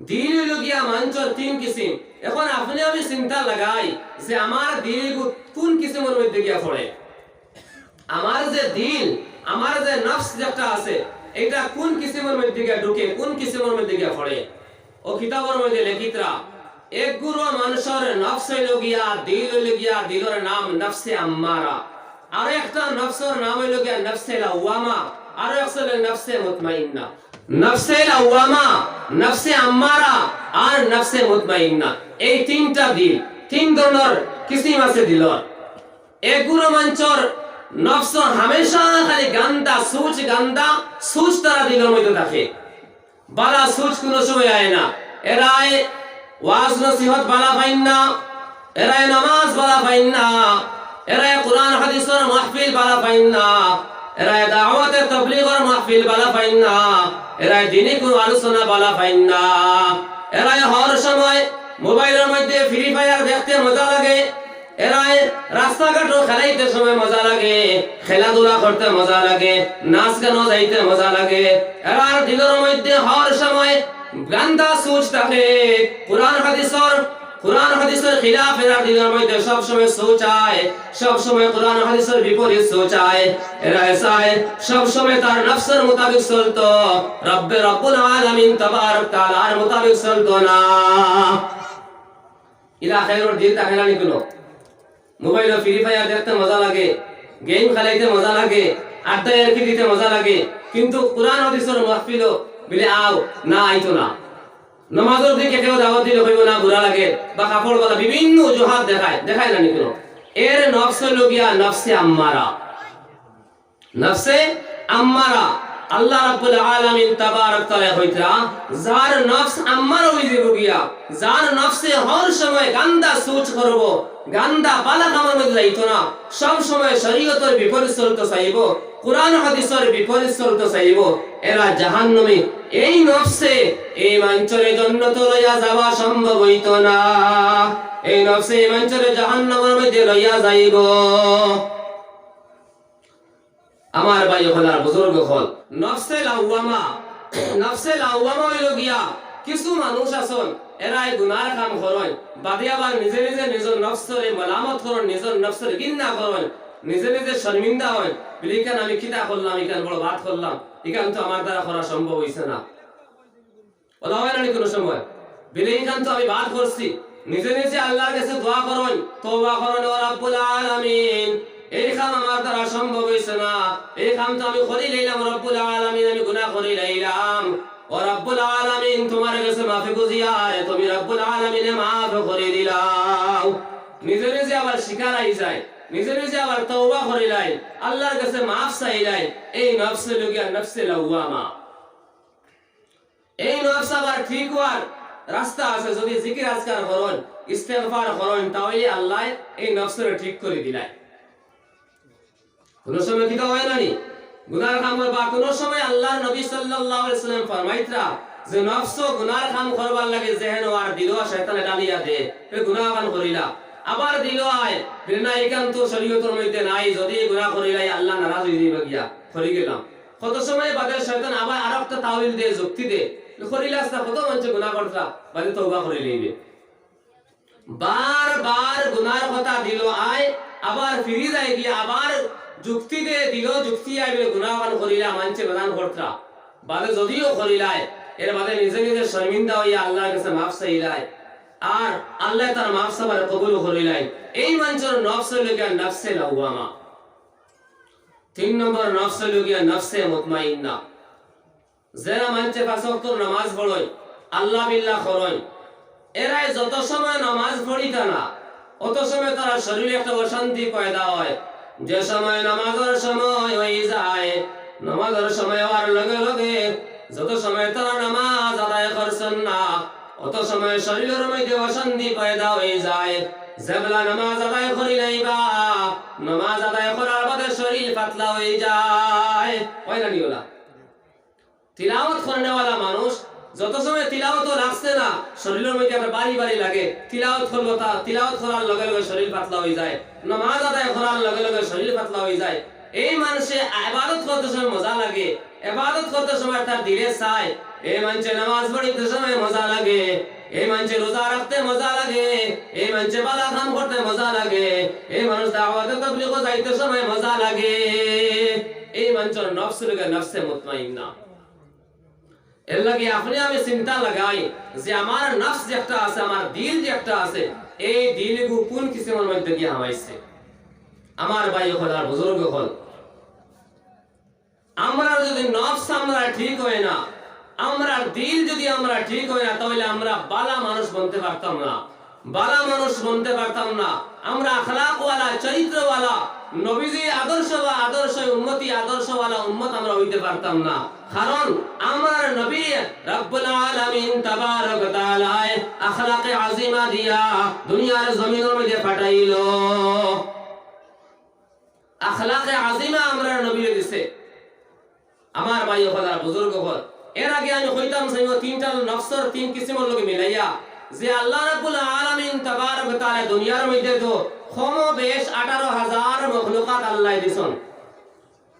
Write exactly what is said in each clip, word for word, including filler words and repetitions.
দিল অইলো গিয়া মানষর তিন কিসিম। এখন আপনে আমি চিন্তা লাগাই যে আমার দিল কুন কিসিমর মধ্যে গিয়া পড়ে। আমার যে দিল, আমার যে নফস যেটা আছে, ইটা কুন কিসিমর মধ্যে গিয়া ঢুকে, কুন কিসিমর মধ্যে গিয়া পড়ে। অউ কিতাবর মধ্যে লেখিতরা, এক গুরু মানষর নফস অইলো গিয়া, দিল অইলো গিয়া, দিলর নাম নফসে আম্মারা। আরো একটা নফসর নাম অইলো গিয়া নফসে লাওয়ামা, আরো একটা অইলো নফসে মুতমাইন্না। নফসে লাওয়ামা, নফসে আম্মারা আর নফসে মুতমাইন্না, এই তিনটা দিল, তিন ধরনর কিসিম আছে দিলর। এক গুরু মানষর নফস হামেশা খালি গান্দা সুচ, গান্দা সুচ তারা দিলর মধ্যে থাকে। বালা সুচ কুনু সময় আয় না। এরায় ওয়াজ নসিহত বালা পাইন না, এরায় নামাজ বালা পাইন না, এরায় কুরআন হাদিসর মাহফিল বালা পাইন না, এরায় দাওয়াতে তবলিগর মাহফিল বালা পাইন না, এরায় দিনি কুনু আলোচনা বালা পাইন না। এরায় হর সময় মোবাইলর মধ্যে ফ্রি ফায়ার দেখতে মজা লাগে, এরায় রাস্তাঘাটো খেলাইতে সময় মজা লাগে, খেলাধুলা করতে মজা লাগে, নাচ গানো যাইতে মজা লাগে। এরার দিলর মধ্যে হর সময় গান্দা সুচ থাকে। কুরআন হাদিসর, কুরআন হাদিসর খিলাফ এরার দিলর মধ্যে সব সময় সুচ আয়, সব সময় কুরআন হাদিসর বিপরীত সুচ আয়। এরায় চায় সব সময় তার নফসর মোতাবিক চলতো, রব্বে রব্বুল আলামিন তাবারক তাআলার মোতাবিক চলতো না। ইলা খেরর দিল থাকে না নি কুনু। মোবাইলো ফ্রি ফায়ার দেখতে মজা লাগে, গেম খেলাইতে মজা লাগে, আড্ডা ইয়ার্কি দিতে মজা লাগে, কিন্তু কুরআন হাদিসর মাহফিলো বিলে আও না, আইতো না। নমাজর দিকে কেউ দাওয়াত দিলে কইবো না, বুরা লাগে, বা কাপড় বালা বিভিন্ন অজুহাত দেখায়, দেখায় না নি কুনু। এর নফস অইলো গিয়া নফসে আম্মারা। নফসে আম্মারা, আল্লাহ রাব্বুল আলামিন তাবারক তাআলা কইতরা, যার নফস আম্মারা অইযিবো গিয়া, যার নফসে হর সময় গান্দা সুচ করবো, গান্দা বালা কামর মধ্যে যাইতো না, সব সময় শরীয়তর বিপরীত চলতো চাইবো, কুরআন হাদিসর বিপরীত চলতো চাইবো, এরা জাহান্নামী। এই নফসে এই মানষরে জন্নতো লইয়া যাওয়া সম্ভব অইতো না। এই নফসে এই মানষরে জাহান্নামর মধ্যে লইয়া যাইবো। আমার ভাই অকল আর বুজুর্গ অকল, নফসে লাওয়ামা, নফসে লাওয়ামা অইলো গিয়া কিছু মানুষ আছইন, এরায় গুনার কাম করইন, বাদে আবার নিজে নিজে নিজর নফসরে মালামত করইন, নিজর নফসরে ঘিন্না করইন, নিজে নিজে শর্মিন্দা অইন, বিলে ইখান আমি কিতা করলাম, ইখান বড় বাদ করলাম, ইখান তো আমার দ্বারা করা সম্ভব অইছে না। অলা অয় না নি কুনু সময়? বিলে ইখান তো আমি বাদ করছি। নিজে নিজে আল্লার গেছে দোয়া করইন, তওবা করইন, "ও রব্বুল আলামিন, এই কাম আমার দ্বারা সম্ভব অইছে না, এই কাম তো আমি করি লাইলাম, রব্বুল আলামিন, আমি গুনা করি লাইলাম। ও রব্বুল আলামিন, তুমার গেছে মাফি খুজিয়ার, তুমি রব্বুল আলামিনে মাফ করি দিলাও।" নিজে নিজে আবার স্বীকার আই যায়, নিজে নিজে আবার তওবা করি লাই, আল্লার গেছে মাফ চাই লাই, এই নফস অইলো গিয়া নফসে লাওয়ামা। এই নফস আবার ঠিক অওয়ার রাস্তা আছে, যদি জিকির আজকার করইন, ইস্তেগফার করইন, তাইলে আল্লায় এই নফসরে ঠিক করি দিলায়। কুনু সময় কিতা অয় না নি? গুনার কাম বা কুনু সময় আল্লার নবী সাল্লাল্লাহু আলাইহি ওয়াসাল্লাম ফরমাইতরা যে নফস গুনার কাম করবার লাগি জেহেন আর দিলো শয়তানে ডালিয়া দে, এ গুনা কাম করিলা। আবার দিলো আয়, বিলে না, ইখান তো শরীয়তর মধ্যে নাই, যদি গুনা করিলাই আল্লা নারাজ অইযিবা গিয়া, করি গেলাম। কত সময় বাদে শয়তান আবার আরোকটা তাউইল দে, যুক্তি দে, করিলাস না, কত মানষে গুনা করতরা, বাদে তওবা করি লাইবে। বার বার গুনার কথা দিলো আয়, আবার ফিরি যায় গিয়া, আবার যুক্তি দে, দিলো যুক্তি আয়, বিলে গুনা অখান করিলা, মানষে বেজান করতরা, বাদে যদিও করিলায়, এর বাদে নিজে নিজে শর্মিন্দা অইয়া আল্লার গেছে মাফ চাইলায়, আর আল্লায় তার মাফ চাবার কবুল করিলায়। এই মানষর নফস অইলো গিয়া নফসে লাওয়ামা। তিন নম্বর নফস অইলো গিয়া নফসে মুতমাইন্না। যেরা মানষে পাঁচ ওয়াক্তর নামাজ পড়ইন, আল্লা বিল্লা করইন, এরায় যত সময় নামাজ পড়িতা না, অত সময় তারার শরীরে একটা অশান্তি পয়দা অয়। যে সময় নামাজর সময় অইযায়, নামাজর সময় অওয়ার লগে লগে যত সময় তারা নামাজ আদায় করছইন না, অত সময় শরীরর মধ্যে অশান্তি পয়দা অইযায়। যেবলা নামাজ আদায় করিলাইবা, নামাজ আদায় করার বাদে শরীর পাতলা অইযায়। অয় না নি অলা? তিলাওয়াত করনেওয়ালা মানুষ যত সময় তিলাওয়াতো লাগছে না, শরীরর মধ্যে একটা ভারি ভারি লাগে। তিলাওয়াত করবো তা, তিলাওয়াত করার লগে লগে শরীর পাতলা অইযায়, নামাজ আদায় করার লগে লগে শরীর পাতলা অইযায়। এই মানষে ইবাদত করতে সময় মজা লাগে, ইবাদত করতে সময় তার দিলে চায়, এই মানষে নামাজ পড়িতে সময় মজা লাগে, এই মানষে রোজা রাখতে মজা লাগে, এই মানষে ভালা কাম করতে মজা লাগে, এই মানুষ দাওয়াতে তবলিগো যাইতে সময় মজা লাগে। এই মানষর নফস অইলো গিয়া নফসে মুতমাইন্না। এর লাগি আপনে আমি চিন্তা লাগাই যে আমার নফস যে একটা আছে, আমার দিল যে একটা আছে, এই দিলগু কুন কিসিমর মধ্যে গিয়া হামাইছে। আমার ভাই অকল আর বুজুর্গ অকল, আমরার যদি নফস আমরার ঠিক অয় না, আমরার দিল যদি আমরার ঠিক অয় না, তাইলে আমরা ভালা মানুষ বনতে পারতাম না, ভালা মানুষ বনতে পারতাম না। আমরা আখলাকওয়ালা, চরিত্রওয়ালা, নবীজির আদর্শ বা আদর্শ উম্মতি, আদর্শওয়ালা উম্মত আমরা অইতে পারতাম না। কারণ আমরার নবীরে রব্বুল আলামিন তাবারক তাআলায় আখলাকে আজিমা দিয়া দুনিয়ার জমিনর মধ্যে পাঠাইলো। আখলাকে আজিমা আমরার নবীরে দিছে। আমার ভাই অকল আর বুজুর্গ অকল, এর আগে আমি কইতাম চাইমু তিনটা নফসর তিন কিসিমর লগে মিলাইয়া, যে আল্লাহ রাব্বুল আলামিন তাবারক তাআলা দুনিয়ার মধ্যে তো কম বেশ আঠারো হাজার মখলুকাত আল্লায় দিছইন।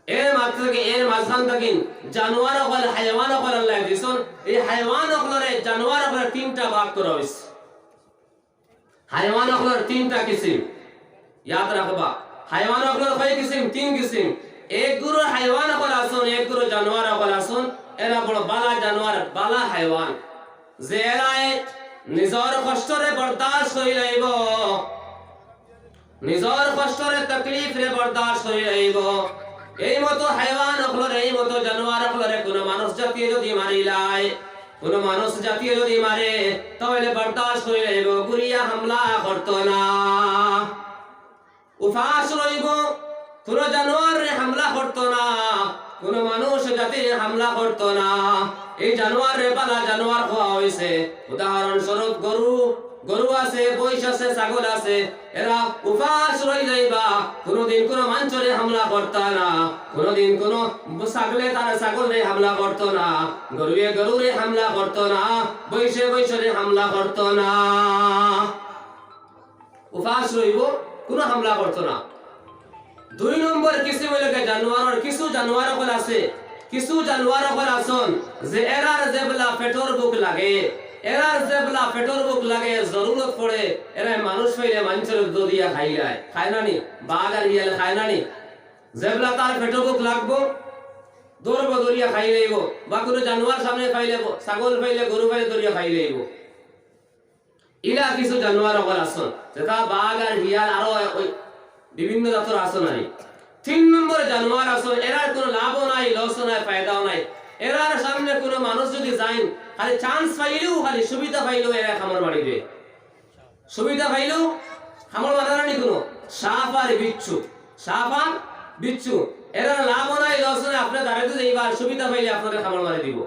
এর মাঝ থাকি, এর মাঝখান থাকি জানোয়ার অকল, হায়ওয়ান অকল আল্লায় দিছইন। এই হায়ওয়ান অকলরে, জানোয়ার অকলরে তিনটা ভাগ করা অইছে। হায়ওয়ান অকলর তিনটা কিসিম, ইয়াদ রাখবা। হায়ওয়ান অকলর কয় কিসিম? তিন কিসিম। এক গুরু হায়ওয়ান অকল আছইন, এক গুরু জানোয়ার অকল আছইন। এরা বড় ভালা জানোয়ার, ভালা হায়ওয়ান, যে এরায় নিজর কষ্টরে বরদাস্ত করি লাইবো, নিজর কষ্টরে, তকলিফরে বরদাস্ত করি লাইবো। এই মতো হায়ওয়ান অকলরে, এই মতো জানোয়ার অকলরে কুনু মানুষ জাতিয়ে যদি মারিলায়, কুনু মানুষ জাতিয়ে যদি মারে, তাইলে বরদাস্ত করি লাইবো, ঘুরিয়া হামলা করতো না, উপাস রইবো। কুনু জানোয়াররে হামলা করতো না, কুনু মানুষ জাতিরে হামলা করতো না। এই জানোয়াররে ভালা জানোয়ার কওয়া অইছে। উদাহরণস্বরূপ গরু, গরু আছে, মইষ আছে, ছাগল আছে, এরা উপাস রই যাইবা, কুনুদিন কুনু মানষরে হামলা করতা না, কুনুদিন কুনু ছাগলে তার ছাগলরে হামলা করতো না, গরুয়ে গরুরে হামলা করতো না, মইষে মইষরে হামলা করতো না। উপাস রইবো, কুনু হামলা করতো না। দুই নম্বর কিসিম অইলো গিয়া জানোয়ারর, কিছু জানোয়ার অকল আছে, কিছু জানোয়ার অকল আছইন যে এরার যেবলা পেটর ভুক লাগে, এরার যেবলা পেটর ভুক লাগে, জরুরত পড়ে, এরা মানুষ পাইলে মানষরে দরিয়া খাইলায়, খায় না নি? বাঘ আর হিয়ালে খায় না নি? যেবলা তার পেটর ভুক লাগবো, দৌড়বো, দরিয়া খাই লাইবো, বা কুনু জানোয়ার সামনে পাইলে, ছাগল পাইলে, গরু পাইলে দরিয়া খাই লাইবো। ইলা কিছু জানোয়ার অকল আছইন, যেটা বাঘ আর হিয়াল আরো ওই বিভিন্ন জাতর আছইন আর কি। তিন নম্বর জানোয়ার আছইন, এরার কুনু লাভও নাই, লসও নাই, ফায়দাও নাই। এরার সামনে কুনু মানুষ যদি যাইন, খালি chance পাইলেউ, খালি সুবিধা পাইলেউ এরা কামড় মারি দেয়। সুবিধা পাইলেউ কামড় মারে না নি কুনু। সাপ আর বিচ্ছু, সাপ আর বিচ্ছু, এরার লাভও নাই, লসও নাই, আপনে দাঁড়াইতে যাইবা, আর সুবিধা পাইলে আপনারে কামড় মারি দিবো।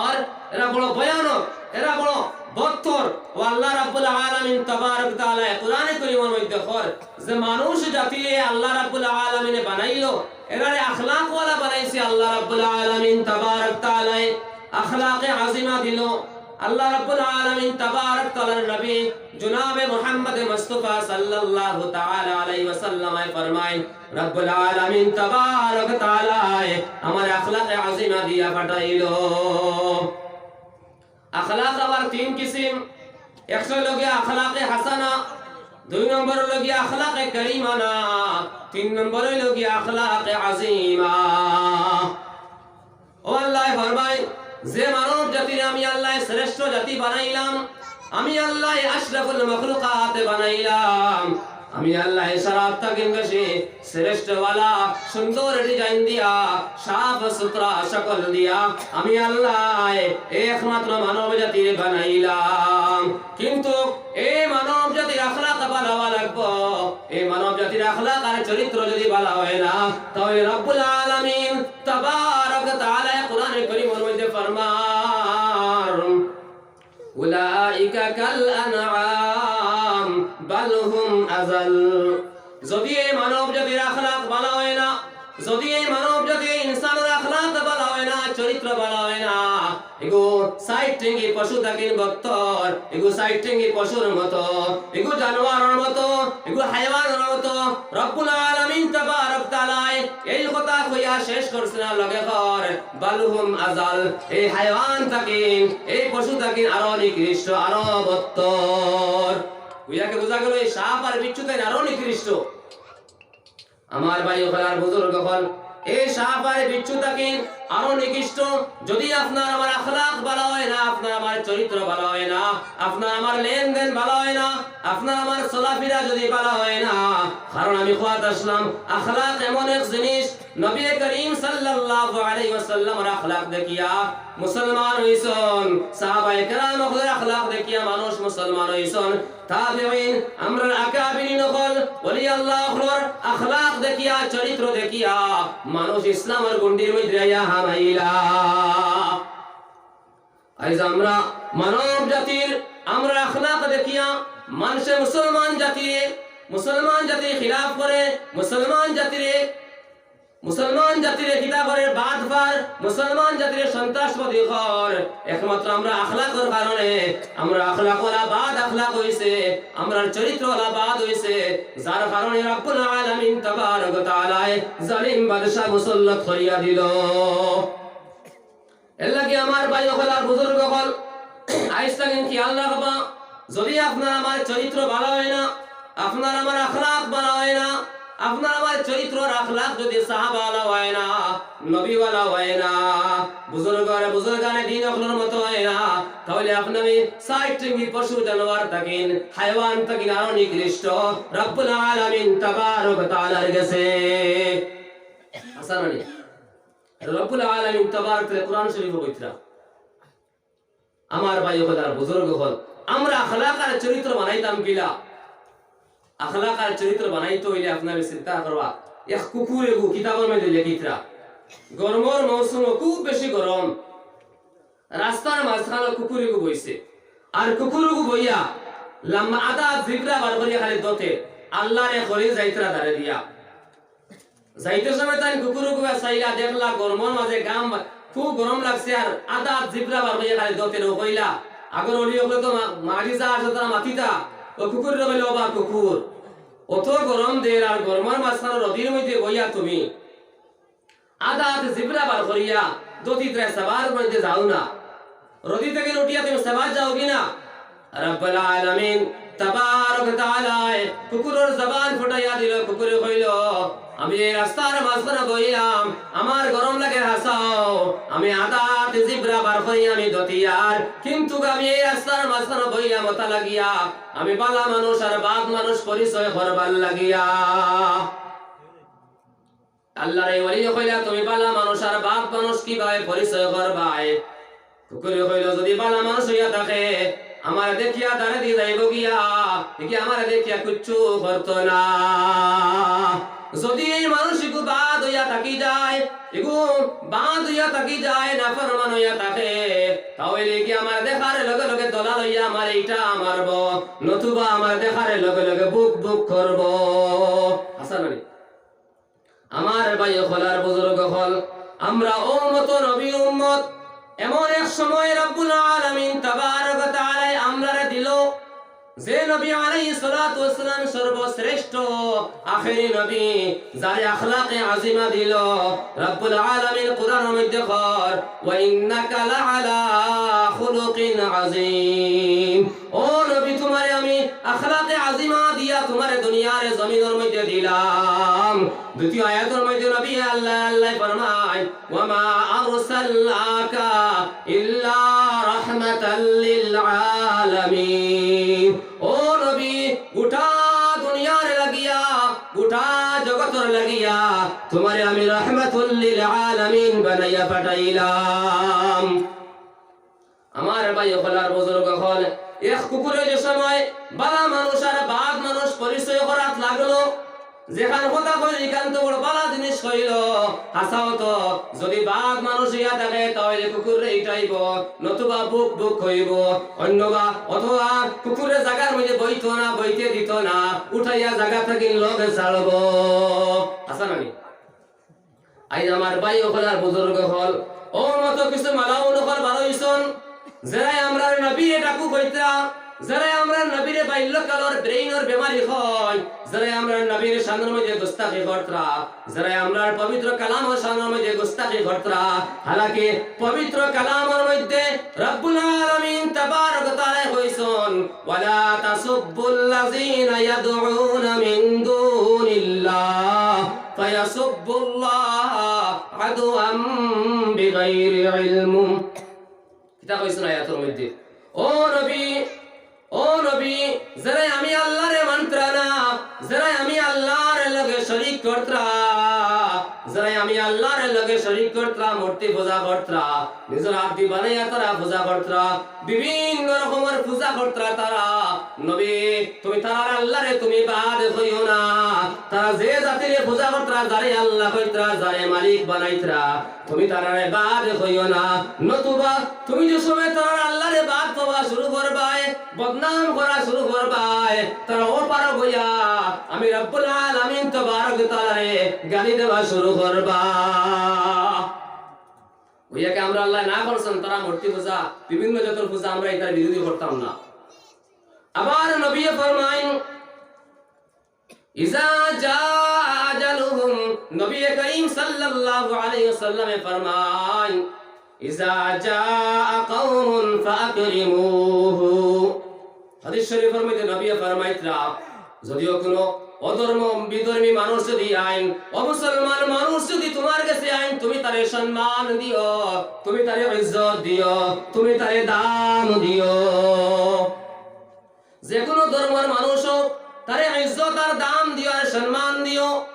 আর এরা বড় ভয়ানক, এরা বড় বদতর। ও আল্লাহ রাব্বুল আলামিন তাবারক তাআলায় কোরআনে করিমর মধ্যে কর যে মানুষ জাতিয়ে আল্লাহ রাব্বুল আলামিনে বানাইলো, এরারে আখলাকওয়ালা বানাইছে আল্লাহ রাব্বুল আলামিন তাবারক তাআলায়। আখলাকে আজিমা দিলো। আল্লাহ রাব্বুল আলামিন তাবারক তাআলার নবী জনাবে মুহাম্মদ মুস্তাফা সাল্লাল্লাহু তাআলা আলাইহি ওয়াসাল্লামে ফরমাইন, রব্বুল আলামিন তাবারক তাআলায় আমার আখলাকে আজিমা দিয়া পাঠাইলো। আখলাক আবার তিন কিসিম, একটা অইলো গিয়া আখলাকে হাসানা, দুই নম্বর অইলো গিয়া আখলাকে করিমা, তিন নম্বর অইলো গিয়া আখলাকে আজিমা। ও আল্লায় ফরমাইন, যে মানব জাতিরে আমি আল্লায় শ্রেষ্ঠ জাতি বানাইলাম, আমি আল্লায় আশরাফুল মখলুকাত বানাইলাম, আমি আল্লায় সারাত থাকি বেশি শ্রেষ্ঠওয়ালা, সুন্দর design দিয়া, সাফ সুতরা শকল দিয়া আমি আল্লায় একমাত্র মানব জাতিরে বানাইলাম। কিন্তু এই মানব জাতির আখলাক ভালা অওয়া লাগবো। এই মানব জাতির আখলাক আর চরিত্র যদি ভালা অয় না, তাইলে রব্বুল আলামিন তাবারক তাআলায় কোরআনে করিমর মধ্যে ফরমান, উলাইকা কাল আনআম বাল হুম আযাল। যদি এই মানব জাতির আখলাক ভালা অয় না, যদি এই মানব জাতি ইনসানর আখলাক ভালা অয় না, চরিত্র ভালা অয় না। এগু চাইর ঠেঙ্গি পশু থাকিন বত্তর, এগু চাইর ঠেঙ্গি পশুর মতো, এগু জানোয়ারর মতো, এগু হায়ওয়ানর মতো। রব্বুল আলামিন তাবারক তাআলায় এই কথা কইয়া শেষ করছে না, লগে কর, "বাল হুম আজাল", এই হায়ওয়ান থাকিন, এই পশু থাকিন আরো নিকৃষ্ট, আরো বত্তর। বুঝা গে-, বুঝা গেল এই সাপ আর বিচ্ছু তাইন আরো নিকৃষ্ট। আমার ভাই অকল আর বুজুর্গ অকল, এই সাপ আর বিচ্ছু থাকিন আরো নিকৃষ্ট। যদি আপনার আমার আখলাক ভালা অয় না, আপনার আমার চরিত্র ভালা অয় না, আপনার আমার লেনদেন ভালা অয় না, আপনার আমার চলাফিরা যদি ভালা অয় না, কারণ আমি কওয়াত আসলাম, আখলাক এমন এক জিনিস, নবী করিম সাল্লাল্লাহু আলাইহি ওয়াসাল্লামর আখলাক দেখিয়া মুসলমান অইছইন, সাহাবায়ে কেরাম অকলর আখলাক দেখিয়া মানুষ মুসলমান অইছইন। তাবেঈন, আমরার আকাবিরিন অকল, ওলি আল্লাহ অকলর আখলাক দেখিয়া, চরিত্র দেখিয়া মানুষ ইসলামর গুন্ডির মধ্যে আইয়া হামাইলা। আইজ আমরা মানব জাতির, আমরার আখলাক দেখিয়া মানষে মুসলমান জাতিরে, মুসলমান জাতির খিলাফ করে, মুসলমান জাতিরে মুসলমান জাতিরে কিতা করে বাদ পার, মুসলমান জাতিরে সন্ত্রাসবাদী কর, একমাত্র আমরার আখলাকর কারণে। আমরার আখলাক অলা বাদ আখলাক অইছে, আমরার চরিত্র অলা বাদ অইছে, যার কারণে রব্বুল আলামিন তাবারক তাআলায় জালিম বাদশা মুসল্লত করিয়া দিল। এর লাগি আমার ভাই অকল আর বুজুর্গ অকল, আইজ থাকি খিয়াল রাখবা, যদি আপনার আমার চরিত্র ভালা অয় না, আপনার আমার আখলাক ভালা অয় না, আপনার আমার চরিত্র আর আখলাক যদি সাহাবা অলা অয় না, নবী অলা অয় না, বুজুর্গ আর বুজুর্গানে দিন অকলর মতো অয় না, তাহলে আপনি আমি চাইর ঠেঙ্গি পশু জানোয়ার থাকিন, হায়ওয়ান থাকিন আরো নিকৃষ্ট রব্বুল আলামিন তাবারক তাআলার গেছে। হাছা না নি? রব্বুল আলামিন তাবারক তাআলায় কুরআন শরীফো কইতরা। আমার ভাই অকল আর বুজুর্গ অকল, আমরা আখলাক আর চরিত্র বানাইতাম কিলা? আখলাক আর চরিত্র বানাইতে অইলে আপনার চিন্তা করবা, এক কুকুর এগু কিতাবর মধ্যে লেখিতরা, গরমর মৌসুমো খুব বেশি গরম, রাস্তার মাঝখানো কুকুর এগু বইছে, আর কুকুর এগু বইয়া লম্বা আদা জিব্রা বার করিয়া খালি দতে আল্লারে করি যাইতরা দারে দিয়া। যাইতে সময় তাইন কুকুর এগু চাইলা, দেখলা গরমর মাঝে গাম খুব গরম লাগছে, আর আদা জিব্রা বার করিয়া খালি দতে। ও কইলা, আগর অলি অকলে তো মা-, মারি যা আসে তারা মাতিতা, ও কুকুররে কইলা, "ও বা কুকুর, অত গরম দের আর গরমর মাঝখানো রদির মধ্যে বইয়া তুমি আদা আতে জিব্রা বার করিয়া দতিতরায় সেবার মধ্যে যাও না, রদি থাকি উঠিয়া তুমি সেবার যাও কি না?" রব্বুল আলামিন তাবারক তাআলায় কুকুরর জবান ফুটাইয়া দিল। কুকুরে কইল, "আমি এই রাস্তার মাঝখানো বইলাম, আমার গরম লাগে হাছাউ, আমি আদা আতে জিব্রা বার করি আমি দতিয়ার, কিন্তু আমি এই রাস্তার মাঝখানো বইলাম অতা লাগিয়া, আমি ভালা মানুষ আর বাদ মানুষ পরিচয় করবার লাগিয়া।" আল্লার এই ওলি কইলা, "তুমি ভালা মানুষ আর বাদ মানুষ কিভাবে পরিচয় করবায়?" কুকুরে কইল, "যদি ভালা মানুষ অইয়া থাকে, আমারে দেখিয়া দারে দি যাইবো গিয়া, দেখি আমারে দেখিয়া কিচ্ছু করতো না। যদি এই মানুষ ইগু বাদ অইয়া থাকি যায়, ইগু বাদ অইয়া থাকি যায়, নাফরমান অইয়া থাকে, তাইলে কি আমারে দেখার লগে লগে দলা লইয়া আমারে ইটা মারবো, নতুবা আমারে দেখার লগে লগে বুক বুক করবো।" হাছা না নি? আমার ভাই অকল আর বুজুর্গ অকল, আমরা উম্মত নবীর উম্মত। এমন এক সময় রব্বুল আলামিন তাবারক তাআলায় আমরারে দিল, যে নবী আলাইহিস সালাতু ওয়াস সালাম সর্বশ্রেষ্ঠ আখেরি নবী, যারে আখলাকে আজিমা দিল, রব্বুল আলামিন কুরআনর মধ্যে কর, "ওয়া ইন্নাকা লাআলা খুলুকিন আযীম।" ও নবী, তুমারে আমি আখলাকে আজিমা দিয়া তুমারে দুনিয়ার জমিনর মধ্যে দিলাম। দ্বিতীয় আয়াতর মধ্যে নবী আল্লাহ, আল্লাহ ফরমায়, "ওয়া মা আরসালনাকা ইল্লা রাহমাতাল লিল আলামিন।" ও নবী, গোটা দুনিয়ার লাগিয়া, গোটা জগতর লাগিয়া তুমারে আমি রাহমাতুল লিল আলামিন বানাইয়া পাঠাইলাম। আমার ভাই অকল আর বুজুর্গ অকল, এক কুকুরে যে সময় ভালা মানুষ আর বাদ মানুষ পরিচয় করাত লাগলো, যেখান কথা কইল, ইখান তো বড় ভালা জিনিস কইল। হাছাউ তো, যদি বাদ মানুষ অইয়া থাকে, তাইলে কুকুররে ইটাইবো, নতুবা বুক বুক কইবো, অন্যবা অথবা কুকুররে জাগার মধ্যে বইতো না, বইতে দিতো না, উঠাইয়া জাগা থাকি লগে ছাড়বো। হাছা না নি? আইজ আমার ভাই অকল আর বুজুর্গ অকল, ও মতো কিছু মালাউন অকল বার অইছইন, যেরাই আমরার নবীরে ডাকু কইতরা, যেরাই আমরার নবীরে বাল্যকালর ব্রেইনর বেমারি কয়, যেরাই আমরার নবীর শানর মধ্যে গুস্তাখি করতরা, যেরাই আমরার পবিত্র কালামর শানর মধ্যে গুস্তাখি করতরা। হালাকি পবিত্র কালামর মধ্যে রব্বুল আলামিন তাবারক তাআলা কইছইন, "ওয়ালা তাসুব্বুল্লাযীনা ইয়াদউনা মিন দুনিল্লাহ ফায়াসুব্বুল্লাহা আদওয়াম বিগাইরি ইলম।" কিতা কইছইন আয়াতর মধ্যে? ও নবী, ও নবী, যেরাই আমি আল্লাহরে মানতরা না, যেরাই আমি আল্লাহর লগে শরিক করতরা, যেরাই আমি আল্লাহর লগে শরিক করতরা, মূর্তি পূজা করতরা, নিজর আত দি বানাইয়া তারা পূজা করতরা, বিভিন্ন রকমর পূজা করতরা তারা। নবী, তুমি তারার আল্লাহরে তুমি বাদ কইও না। তারা যে জাতিরে পূজা করতরা, যারে আল্লাহ কইতরা, যারে মালিক বানাইতরা, তুমি তারারে বাদ কইও না। নতুবা তুমি যে সময় তারার আল্লাহরে বাদ কওয়া শুরু করবায়, বদনাম করা শুরু করবায়, তারা অপারগ অইয়া আমি রব্বুল আলামিন তাবারক তাআলারে গালি দেওয়া শুরু করবা। অইয়াকে আমরার আল্লায় না করছইন, তারা মূর্তি পূজা, বিভিন্ন জাতর পূজা, আমরা ইতার বিরোধী করতাম না। আবার নবীয়ে ফরমাইন, "ইজা জাআ আজালুহুম", নবীয়ে করিম সাল্লাল্লাহু আলাইহি ওয়াসাল্লামে ফরমাইন, "ইজা জাআ কওমুন ফাআকরিমুহু।" হাদিস শরিফর মধ্যে নবীয়ে ফরমাইতরা, যদিও কুনু অধর্ম বিধর্মী মানুষ যদি আইন, অমুসলমান মানুষ যদি তুমার গেছে আইন, তুমি তারে সম্মান দিও, তুমি তারে ইজ্জত দিও, তুমি তারে দাম দিও। যে কুনু ধর্মর মানুষ অউক, তারে ইজ্জত আর দাম দিও আর সম্মান দিও।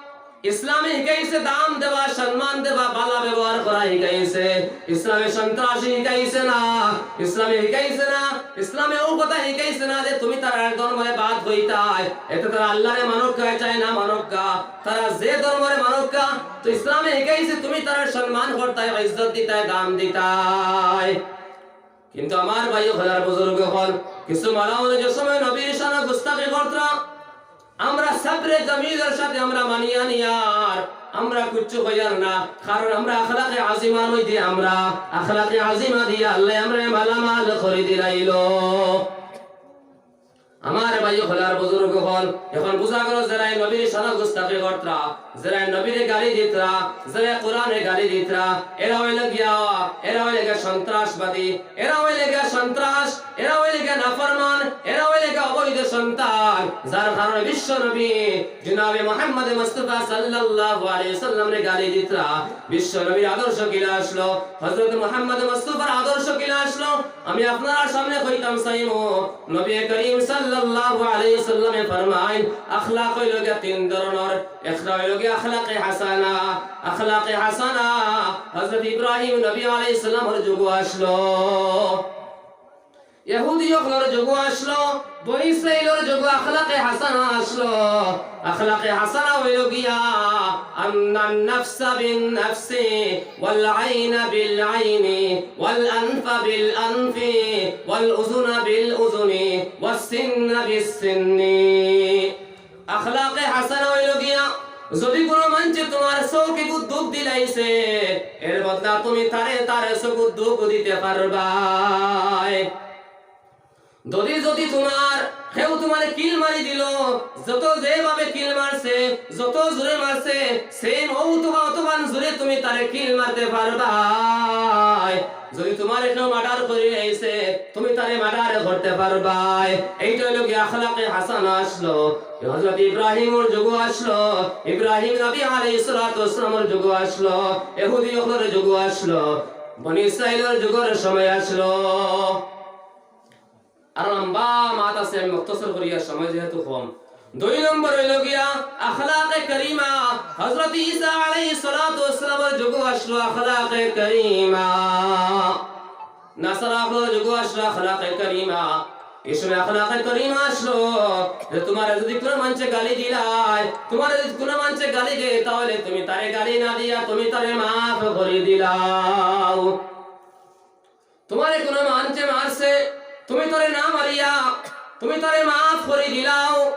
ইসলামে হিকাইছে দাম দেওয়া, সম্মান দেওয়া, ভালা ব্যবহার করা হিকাইছে। ইসলামে সন্ত্রাসী হিকাইছে না, ইসলামে হিকাইছে না, ইসলামে অউ কথা হিকাইছে না যে তুমি তারার ধর্মরে বাদ কইতায়। এতে তারা আল্লাহরে মানউক্কা চায় না মানউক্কা, তারা যে ধর্মরে মানউক্কা, তো ইসলামে হিকাইছে তুমি তারার সম্মান করতায়, ইজ্জত দিতায়, দাম দিতায়। কিন্তু আমার ভাই অকল আর বুজুর্গ অকল, কিছু মালাউনে যে সময় নবীর শানো গুস্তাখি করতরা, আমরা সাবরে জামিলর সাথে আমরা মানিয়া নিয়ার, আমরা কুচ্ছু কইয়ার না, কারণ আমরা আখলাকে আজিমার মধ্যে আমরা আখলাকে আজিমা দিয়া আল্লায় আমরারে মালামাল করি দিলাইলো। আমার ভাই অকল আর বুজুর্গ অকল, এখন বুজা গেলো যেরাই নবীর শানো গুস্তাখি করতরা, যেরাই নবীরে গালি দিতরা, যেরাই কোরআনরে গালি দিতরা, এরা অইলো গিয়া, এরা অইলো গিয়া সন্ত্রাসবাদী, এরা অইলো গিয়া সন্ত্রাস, এরা অইলো গিয়া নাফরমান, এরা অইলো গিয়া অবৈধ সন্তান, যার কারণে বিশ্ব নবী জনাবে মুহাম্মদ মুস্তাফা সাল্লাল্লাহু আলাইহি ওয়াসাল্লামরে গালি দিতরা। বিশ্ব নবীর আদর্শ কিলা আসলো, হযরত মুহাম্মদ মুস্তাফার আদর্শ কিলা আসলো, আমি আপনারার সামনে কইতাম চাইমু। নবী করিম সাল্লাল্লাহু আলাইহি ওয়াসাল্লামে ফরমাইন, আখলাক অইলো গিয়া তিন ধরনর। একটা অইলো গিয়া আখলাকে হাসানা। আখলাকে হাসানা হযরত ইব্রাহিম নবী আলাইহিস সালামর যুগো আসলো, ইহুদি অকলর যুগো আসলো, বনি ইসরাইলর যুগো আখলাকে হাসানা আসলো। আখলাকে হাসানা অইলো গিয়া, আন্নান নাফসা বিন নাফসি, ওয়াল আইনা বিল আইনি, ওয়াল আনফা বিল আনফি, ওয়াল উযুনা বিল উযুনি, ওয়াস সিন্না বিস সিন্নি। আখলাকে হাসানা অইলো গিয়া, যদি কুনু মানষে তুমার চউখগু দুখ দিলাইছে, এর বদলা তুমি তারে তার চউখগু দুখ দিতে পারবায়। যদি, যদি তুমার, কেউ তুমারে কিল মারি দিলো, যত যেভাবে কিল মারছে, যত জোরে মারছে, same অতখান, অতখান জোরে তুমি তারে কিল মারতে পারবায়। যদি তুমারে কেউ murder করি আইছে, তুমি তারে murder করতে পারবায়। এইটা অইলো গিয়া আখলাকে হাসানা আসলো। হযরত ইব্রাহিমর যুগো আসলো, ইব্রাহিম নবী আলাইহিস সালাতু ওয়াস সালামর যুগো আসলো, ইহুদি অকলর যুগো আসলো, বনি ইসরাইলর যুগর সময় আসলো। আর লম্বা মাত আছে, আমি মুখতসর করিয়ার, সময় যেহেতু কম। দুই নম্বর অইলো গিয়া আখলাকে করিমা। হযরত ঈসা আলাইহিস সালাতু ওয়াস সালামর যুগো আসলো আখলাকে করিমা। নাসারা অকলর যুগো আসলো আখলাকে করিমা। এই সময় আখলাকে করিমা আসলো যে তুমারে যদি কুনু মানষে গালি দিলায়, তুমারে যদি কুনু মানষে গালি দেয়, তাহলে তুমি তারে গালি না দিয়া তুমি তারে মাফ করি দিলাও। তুমারে কুনু মানষে মারছে, তুমি তারে না মারিয়া তুমি তারে মাফ করি দিলাও।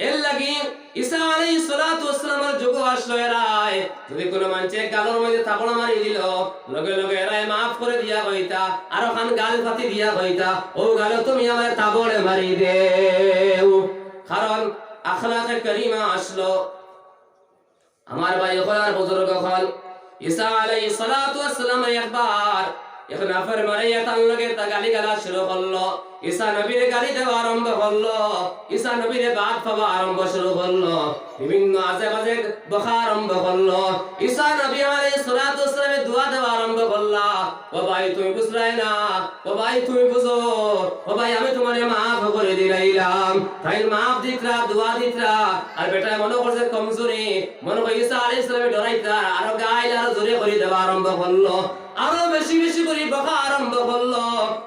এর লাগি ঈসা আলাইহিস সালাতু ওয়াস সালামর যুগো আসলো এরায়, যদি কুনু মানষে গালর মধ্যে থাপড় মারি দিলো, লগে লগে এরায় মাফ করি দিয়া কইতা, আরোখান গাল পাতি দিয়া কইতা, "অউ গালো তুমি আমারে থাপড় মারি দেও।" কারণ আখলাকে করিমা আসলো। আমার ভাই অকল আর বুজুর্গ অকল, ঈসা আলাইহিস সালাতু ওয়াস সালামে একবার এক নাফরমানে তান লগে তা গালিগালাজ শুরু করলো। ঈসা নবীরে গালি দেওয়া আরম্ভ করলো, ঈসা নবীরে বাদ পাওয়া আরম্ভ শুরু করলো, বিভিন্ন আজে বাজে বকা আরম্ভ করলো। ঈসা নবী আলাইহিস সালাতু ওয়াস সালামে দোয়া দেওয়া আরম্ভ করলা, "ও ভাই, তুমি বুঝরায় না, ও ভাই, তুমি বুঝো, ও ভাই, আমি তুমারে মাফ করি দিলাইলাম।" তাইন মাফ দিতরা, দোয়া দিতরা, আর বেটায় মনো করছে কমজুরি, মনো কয় ঈসা আলাইহিস সালামে ডরাইতরা, আরো গাইল, আরো জোরে করি দেওয়া আরম্ভ করলো, আরো বেশি বেশি করি বকা আরম্ভ করলো।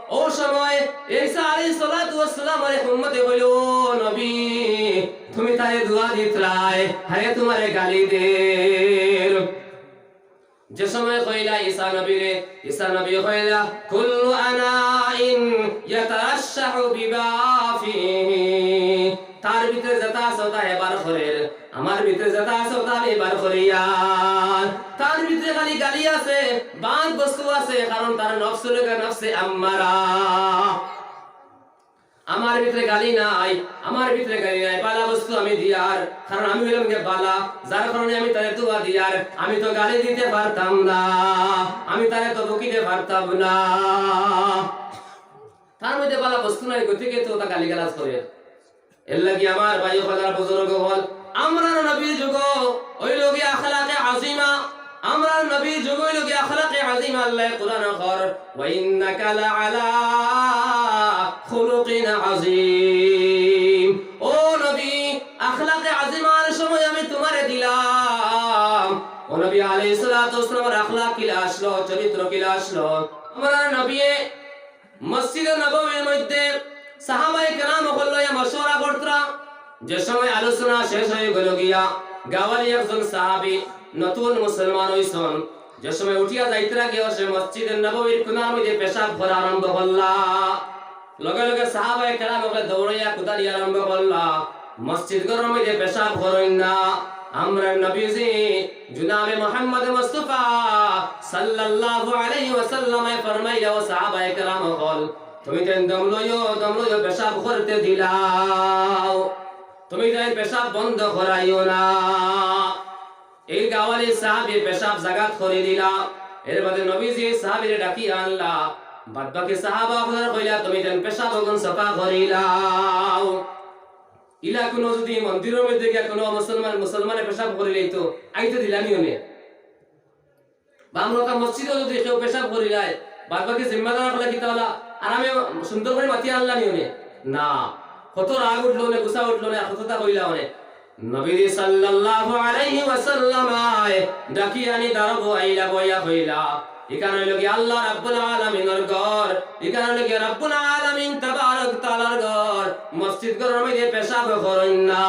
অউ সময় ঈসা আলাইহিস সালাতু ওয়াস সালামর এক উম্মতে কইলো, "ও নবী, তুমি তারে দোয়া দিতরায়, হায় তুমারে গালি দের।" যে সময় কইলা ঈসা নবীরে, ঈসা নবী কইলা, "কুল্লু আনাইন ইয়াতারাশশাহু বিমা ফিহি।" তার ভিতরে যেটা আছে ওটা হে বার করের, আমার ভিতরে যেটা আছে ওটা আমি বার করিয়ার। তার ভিতরে খালি গালি আছে, বাদ বস্তু আছে, কারণ তার নফস লগে নফসে আম্মারা। আমার ভিতরে গালি নাই, আমার ভিতরে গালি নাই, বালা বস্তু আমি দিয়ার, কারণ আমি অইলাম গিয়া বালা, যার কারণে আমি তারে দোয়া দিয়ার। আমি তো গালি দিতে পারতাম না, আমি তারে তো বকিতে পারতাম না। তার মধ্যে বালা বস্তু নাই, গতিকে তো তা গালিগালাজ করে। এর লাগি আমার ভাই অকল আর বুজুর্গ অকল, আমরার নবীর যুগো অইলো গিয়া আখলাকে আজিমা, আমরার নবীর যুগো অইলো গিয়া আখলাকে আজিমা। আল্লায় কুরআনো কর, "ওয়া ইন্নাকা লাআলা খুলুকিন আযীম।" ও নবী, আখলাকে আজিমার সময় আমি তুমারে দিলাম। ও নবী আলাইহিস সালাতু ওয়াস সালামর আখলাক কিলা আসলো, চরিত্র কিলা আসলো? আমরার নবীয়ে মসজিদে নববীর মধ্যে সাহাবায়ে কেরাম অকল লইয়া মশওয়ারা করতরা। যে সময় আলোচনা শেষ অইগেলো গিয়া, গাওয়ালি একজন সাহাবী নতুন মুসলমান অইছন, যে সময় উঠিয়া যাইতরা গিয়া সে মসজিদে নববীর কুনার মধ্যে পেশাব করা আরম্ভ করলা। লগে লগে সাহাবায়ে কেরাম অকলে দৌড়াইয়া কুদানি আরম্ভ করলা। মসজিদ ঘরর মধ্যে পেশাব করইন না। আমরার নবীজি জনাবে মুহাম্মদ মুস্তাফা সাল্লাল্লাহু আলাইহি ওয়াসাল্লামে ফরমাইলা, "ও সাহাবায়ে কেরাম অকল, তুমি তাইন দম লইও, দম লইও, পেশাব করতে দিলাও, তুমি তাইন পেশাব বন্ধ করাইও না।" এই গাওয়ালি সাহাবী পেশাব জাগাত করি দিলা। এর বাদে নবীজি সাহাবীরে ডাকি আনলা। বাদ বাকি সাহাবা অকলরে কইলা, "তুমি তাইন পেশাব অগুন সাফা করিলাও।" ইলা কুনু যুদি মন্দিরর মধ্যে গিয়া কুনু মুসলমান, মুসলমানে পেশাব করিলাইতো, আইতে দিলানি অনে? বা আমরা তা মসজিদো যুদি কেউ পেশাব করিলায়, বাদ বাকি জিম্মাদার অকলে কিতা অলা, আরামে সুন্দর করি মাতিয়া আনলানি অনে? না, কত রাগ উঠলো অনে, গুসা উঠলো অনে, আর কততা কইলা অনে। নবীজি সাল্লাল্লাহু আলাইহি ওয়াসাল্লাম আয় ডাকি আনি দাঁড়াবো, আইলা বইয়া কইলা, ইখান অইলো গিয়া আল্লাহ রাব্বুল আলামিনর ঘর, ইখান অইলো গিয়া রাব্বুল আলামিন তাবারক তাআলার ঘর, মসজিদ ঘরর মধ্যে পেশাব করইন না।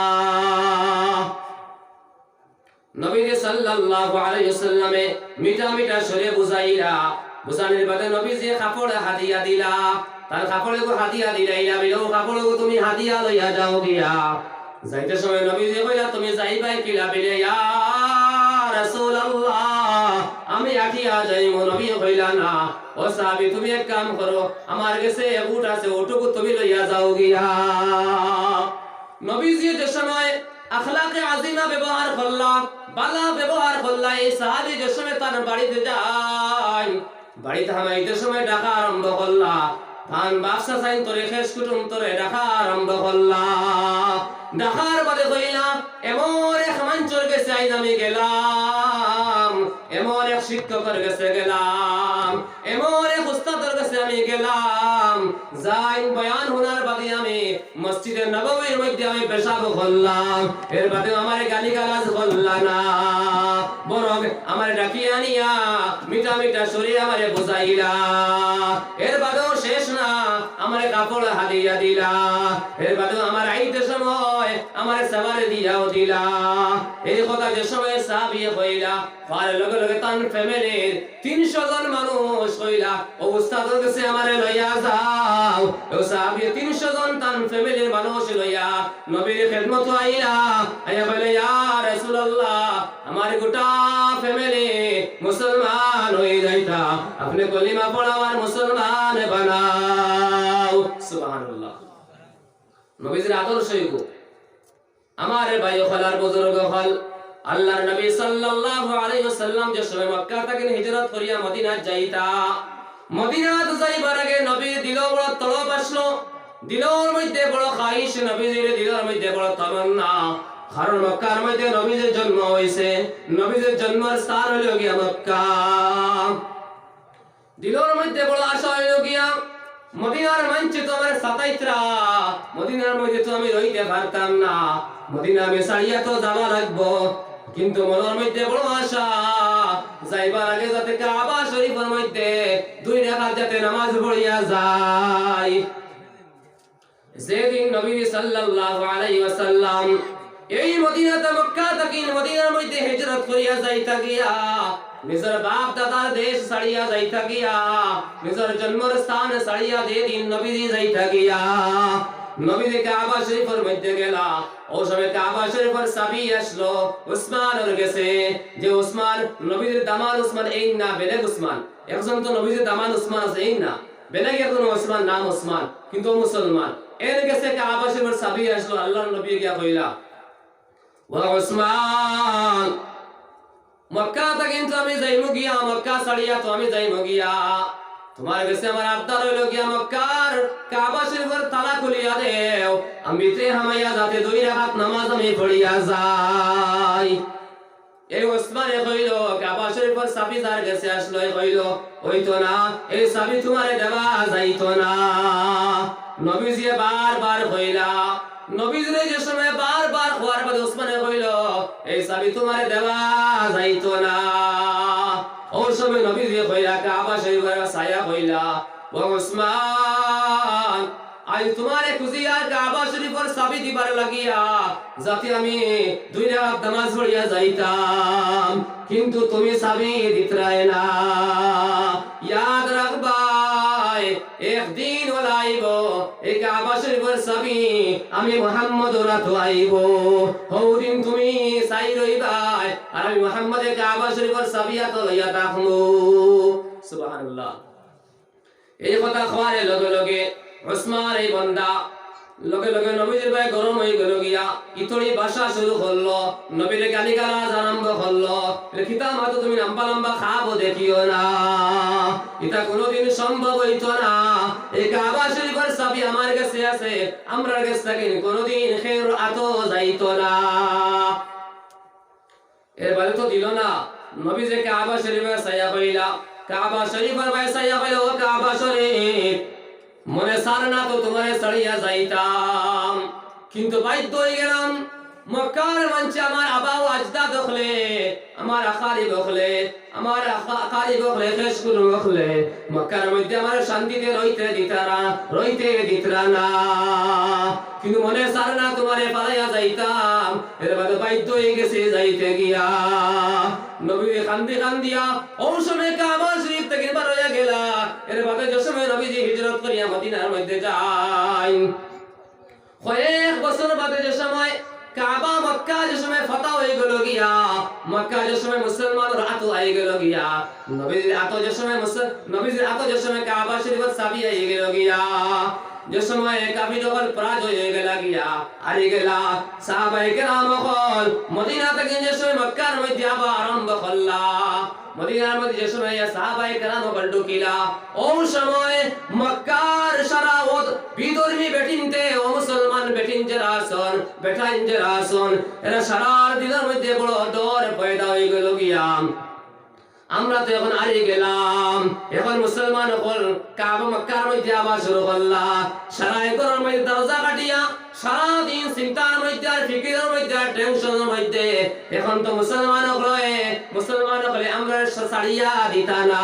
নবীজি সাল্লাল্লাহু আলাইহি ওয়াসাল্লামে মিঠা মিঠা সুরে বুঝাইলা, বুঝানির বাদে নবীজি কাপড় হাদিয়া দিলা, তান কাপড়গু হাদিয়া দিলাইলা, বিলে, "ও কাপড়গু তুমি হাদিয়া লইয়া যাও গিয়া।" যাইতে সময় নবীজি কইলা, "তুমি যাইবায় কিলা?" বিলে, "ইয়া রাসূলুল্লাহ, আমি আটিয়া যাইমু।" নবী কইলা, "না, ও সাহাবী, তুমি এক কাম করো, আমার গেছে এক উট আছে, উটগু তুমি লইয়া যাও গিয়া।" নবীজি যে সময় আখলাকে আজিমা ব্যবহার করলা, বালা ব্যবহার করলা, এই সাহাবী যে সময় তান বাড়িত যাইন, বাড়িত হামাইতে সময় ডাকা আরম্ভ করলা, তান বাপ চাচাইন্তরে, খেশ কুটুমতরে ডাকা আরম্ভ করলা। ডাকার বাদে কইলা, "এমন এক মানষর গেছে আইজ আমি গেলাম, এমন এক শিক্ষকর গেছে গেলাম, এমন এক উস্তাদর গেছে আমি গেলাম, যাইন বয়ান হুনার বাদে আমি মসজিদে নববীর মধ্যে আমি পেশাব করলাম, এর বাদে আমারে গালিগালাজ করলা না, বরং আমারে ডাকি আনিয়া মিঠা মিঠা সুরে আমারে বুঝাইলা। এর বাদেও শেষ না, আমারে কাপড় হাদিয়া দিলা, এর বাদেও আমার আইতে সময় আমারে সেবারে দিয়াও দিলা। এই কথা যে সময় সাহাবিয়ে কইলা, কওয়ার লগে লগে তান ফ্যামিলির তিনশো জন মানুষ কইলা, "ও উস্তাদর গেছে আমারে লইয়া যাও।" ও সাহাবিয়ে তিনশো জন তান ফ্যামিলির মানুষ লইয়া নবীর খেদমতো আইলা, আইয়া কইলা, "ইয়া রাসূলুল্লাহ, আমার গোটা ফ্যামিলি মুসলমান অই যাইতা, আপনে কলিমা পড়াও আর মুসলমান বানাও।" সুবহানাল্লাহ। নবীজির আদর্শ এগু। আমার ভাই অকল আর বুজুর্গ অকল, আল্লাহর নবী সাল্লাল্লাহু আলাইহি ওয়াসাল্লাম যে সময় মক্কা থাকি হিজরত করিয়া মদিনাত যাইতা, মদিনাত যাইবার আগে নবীর দিলো বড় তলব আসলো, দিলর মধ্যে বড় খাহিশ, নবীজির দিলর মধ্যে বড় তমন্না। কারণ মক্কার মধ্যে নবীজির জন্ম অইছে, নবীজির জন্মর স্থান অইলো গিয়া মক্কা। দিলর মধ্যে বড় আশা অইলো গিয়া, মদিনার মানষে তো আমারে সাতাইতরা, মদিনার মধ্যে তো আমি রইতে পারতাম না, মদিনা আমি ছাড়িয়া তো যাওয়া লাগবো। কিন্তু মনর মধ্যে বড় আশা, যাইবার আগে যাতে কাবা শরীফর মধ্যে দুই রাকাত যাতে নামাজ পড়িয়া যাই। যেদিন নবী সাল্লাল্লাহু আলাইহি ওয়াসাল্লাম এই মদিনাতে মক্কা থাকি মদিনার মধ্যে হিজরত করিয়া যাইতা গিয়া, নিজর বাপ দাদার দেশ ছাড়িয়া যাইতা গিয়া, নিজর জন্মর স্থান ছাড়িয়া যেদিন নবীজি যাইতা গিয়া, নবীজি কাবা শরীফর মধ্যে গেলা, ও সময় কাবা শরীফর চাবি আসলো উসমানর গেছে, যে উসমান, নবীজির দামান উসমান এইন না, বেলেগ উসমান। একজন তো নবীজির দামান উসমান আছে, এইন না। বেলেগ একজন উসমান, নাম উসমান, কিন্তু মুসলমান। এর গেছে কাবা শরীফর চাবি আসলো, আল্লাহর নবী গিয়া কইলা, "ও উসমান, মক্কা থাকি তো আমি যাইমু গিয়া, মক্কা ছাড়িয়া তো আমি যাইমু গিয়া। তুমার গেছে আমার আবদার অইলো গিয়া মক্কার কাবা শরীফর তালা খুলিয়া দেও, আমি ভিতরে হামাইয়া যাতে দুই রাকাত নামাজ আমি পড়িয়া যাই।" এই উসমানে কইলো, "কাবা শরীফর চাবি যার গেছে আসলো," এ কইলো, "অইতো না, এই চাবি তুমারে দেওয়া যাইতো না।" নবীজিয়ে বারবার কইলা, নবীজিরে যে সময় বারবার কওয়ার বাদে উসমানে কইলো, "এই চাবি তুমারে দেওয়া যাইতো না।" ও সময় নবীজিয়ে কইলা, কাবা শরীফর চাইয়া কইলা, "ও উসমান, আইজ তুমারে খুজিয়ার কাবা শরীফর চাবি দিবার লাগিয়া, যাতে আমি দুই রাকাত নামাজ পড়িয়া যাইতাম, কিন্তু তুমি চাবি দিতরায় না। ইয়াদ রাখবায়, একদিন অলা আইবো, এই কাবা শরীফর চাবি আমি মুহাম্মদর আতো আইবো। হউদিন তুমি চাই রইবায়, আর আমি মুহাম্মদে কাবা শরীফর চাবি আতো লইয়া থাকমু।" সুবহানাল্লাহ। এই কথা কওয়ার লগে লগে উসমান এই বন্দা লগে লগে নবীজির বায় গরম অইগেলো গিয়া, ইতরি ভাষা শুরু করলো, নবীরে গালিগালাজ আরম্ভ করলো, বলে, "কিতা মাতো তুমি লম্বা লম্বা খাবো দেখিও না, ইতা কুনুদিন সম্ভব অইতো না, এই কাবা শরীফর চাবি আমার গেছে আছে, আমরার গেছ থাকি কুনুদিন কেউর আতো যাইতো না।" এর বাদে তো দিলো না। নবীজিয়ে কাবা শরীফর চাইয়া কইলা, কাবা শরীফর বায় চাইয়া কইলা, "ও কাবা শরীফ, মনে চার না তো তুমারে ছাড়িয়া যাইতাম, কিন্তু বাধ্য অইগেলাম। মক্কার মানষে আমার আবা ও আজদাদ অকলে, আমার আকারিব অকলে, আমার আকা-, আকারিব অকলে, খেশ কুরুম অকলে মক্কার মধ্যে আমারে শান্তিতে রইতে দিতরা, রইতে দিতরা না।" কিন্তু মনে চার না তুমারে ফালাইয়া যাইতাম, এর বাদে বাধ্য অইগেছি যাইতে গিয়া। নবী কান্দি কান্দিয়া অউ সময় কাবা শরীফ থাকি বার অইয়া গেলা। এর বাদে যে সময় নবীজি হিজরত করিয়া মদিনার মধ্যে যাইন, কয়েক বছর বাদে যে সময় কাবা মক্কা যে সময় ফাতা অইগেলো গিয়া, মক্কা যে সময় মুসলমানর আতো আইগেলো গিয়া, নবীজির আতো যে সময় মুসল-, নবীজির আতো যে সময় কাবা শরীফর চাবি আইগেলো গিয়া, যে সময় কাফির অকল পরাজয় অইগেলা গিয়া, হারি গেলা, সাহাবায়ে কেরাম অকল মদিনা থাকি যে সময় মক্কার মধ্যে আবার আরম্ভ করলা, মদিনার মধ্যে যে সময় সাহাবায়ে কেরাম অকল ঢুকিলা, অউ সময় মক্কার সারা অউ বিধর্মী বেটিন্তে, অমুসলমান বেটিন যেরা আছন, বেটাইন যেরা আছন, এরা সারার দিলর মধ্যে বড় ডর পয়দা অইগেলো গিয়া। আমরা তো এখন হারি গেলাম, এখন মুসলমান অকল কাবা মক্কার মধ্যে আবার শুরু করলা। সারায় ঘরর মধ্যে দরজা কাটিয়া সারাদিন চিন্তার মধ্যে আর ফিকিরর মধ্যে আর টেনশনর মধ্যে। এখন তো মুসলমান অকলে, মুসলমান অকলে আমরারে ছাড়িয়া দিতা না।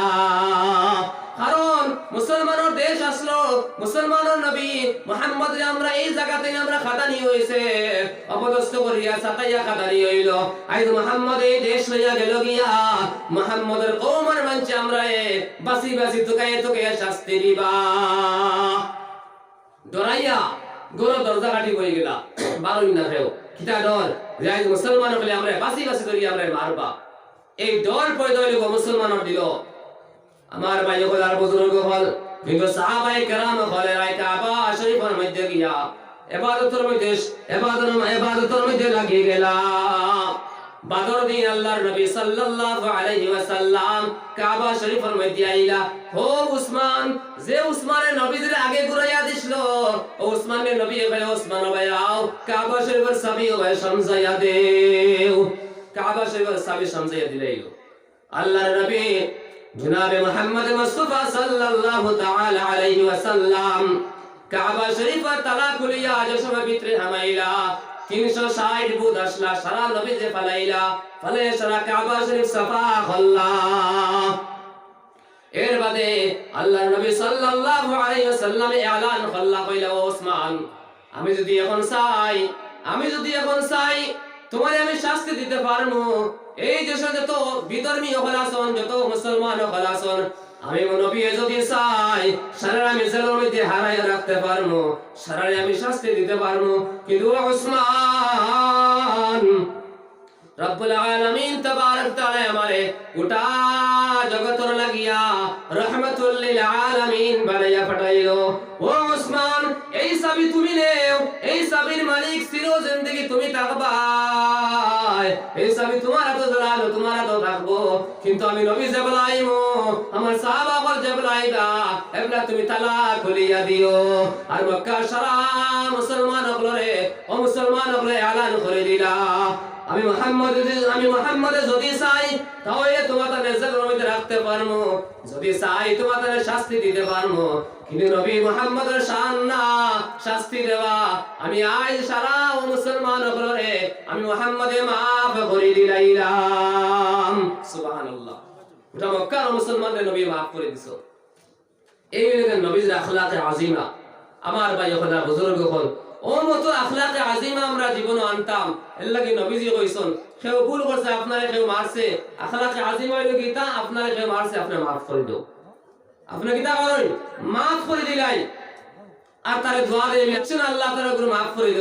কারণ মুসলমানর দেশ আছলো, মুসলমানর নবী মুহাম্মদরে আমরা এই জাগাত থাকি আমরা খাটানি অইছে, অপদস্থ করিয়া সাতাইয়া খাটানি অইলো। আইজ মুহাম্মদে এই দেশ লইয়া গেলো গিয়া, মুহাম্মদর কওমর মানষে আমরারে বাছি বাছি তুকাইয়া তুকাইয়া শাস্তি দিবা। ডরাইয়া ঘরর দরজা কাঠি বই গেলা, বারইন না কেউ। কিতা ডর? যে আইজ মুসলমান অকলে আমরারে বাছি বাছি ধরিয়া আমরারে মারবা। এই ডর পয়দা অইলো গো মুসলমানর দিলো। আমার ভাই অকল আর বুজুর্গ অকল, কিন্তু সাহাবায়ে কেরাম অকলে রায় কাবা শরীফর মধ্যে গিয়া ইবাদতর মধ্যে, ইবাদতর, ইবাদতর মধ্যে লাগি গেলা। বাদর দিন আল্লাহর নবী সাল্লাল্লাহু আলাইহি ওয়াসাল্লাম কাবা শরীফর মধ্যে আইলা। ও উসমান, যে উসমানে নবীজিরে আগে ঘুরাইয়া দিছলো, ও উসমানরে নবীয়ে কইলা, "উসমান, ও ভাই আও, কাবা শরীফর চাবি ও ভাই সমঝাইয়া দেও।" কাবা শরীফর চাবি সমঝাইয়া দিলাইলো। আল্লাহর নবী জনাবে মুহাম্মদ মুস্তাফা সাল্লাল্লাহু তাআলা আলাইহি ওয়াসাল্লাম কাবা শরীফর তালা খুলিয়া যে সময় ভিতরে হামাইলা, তিনশো ষাইট ভূত আছলা, সারা নবীজিরে ফালাইলা, ফালাইয়া সারা কাবা শরীফ সাফা করলা। এর বাদে আল্লাহর নবী সাল্লাল্লাহু আলাইহি ওয়াসাল্লামে এলান করলা, কইলা, "ও উসমান, আমি যুদি অখন চাই, আমি যুদি অখন চাই, তুমারে আমি শাস্তি দিতে পারমু। এই দেশো যত বিধর্মী অকল আছইন, যত মুসলমান অকল আছইন, আমি নবীয়ে যুদি চাই, সারারে আমি জেলর মধ্যে হামাইয়া রাখতে পারমু, সারারে আমি শাস্তি দিতে পারমু। কিন্তু ও উসমান, রব্বুল আলামিন তাবারাক তাআলা আমারে গোটা জগতর লাগিয়া রহমাতুল লিল আলামিন বানাইয়া পাঠাইলো। ও উসমান, এই চাবি তুমি নেও, এই চাবির মালিক চির জিন্দেগি তুমি থাকবায়। এই চাবি তুমার আতো ধরালো, তুমার আতো থাকবো। কিন্তু আমি নবী যেবলা আইমু, আমার সাহাবা অকল যেবলা আইবা, এবলা তুমি তালা খুলিয়া দিও।" আর মক্কার সারা মুসলমান অকলরে, ও মুসলমান অকলরে এলান করি দিলা, আমি মুহাম্মদে, আমি মুহাম্মদে যুদি চাই, তাইলে তুমাতারে জেলর মধ্যে রাখতে পারমু, যুদি চাই তুমাতারে শাস্তি দিতে পারমু। কিন্তু নবী মুহাম্মদর শান না শাস্তি দেওয়া। আমি আইজ সারা ও মুসলমান অকলরে আমি মুহাম্মদে মাফ করি দিলাইলাম। সুবহানাল্লাহ। গোটা মক্কার মুসলমানরে নবী মাফ করি দিছো। এই অইলো নবীজির আখলাকে আজিমা। আমার ভাই অকল, বুজুর্গ অকল, অউ মতো আখলাকে আজিমা আমরা জীবনো আনতাম। এরলাগি নবীজি কইছইন, কেউ ভুল করছে, আপনারে কেউ মারছে, আখলাকে আজিমা অইলো কিতা, আপনারে কেউ মারছে, আপনে মাফ করি দেও। আপনে কিতা করইন? মাফ করি দিলাইন। আর তারে দোয়া দেইন, আল্লাহ তাআলা গুরে মাফ করি দেও।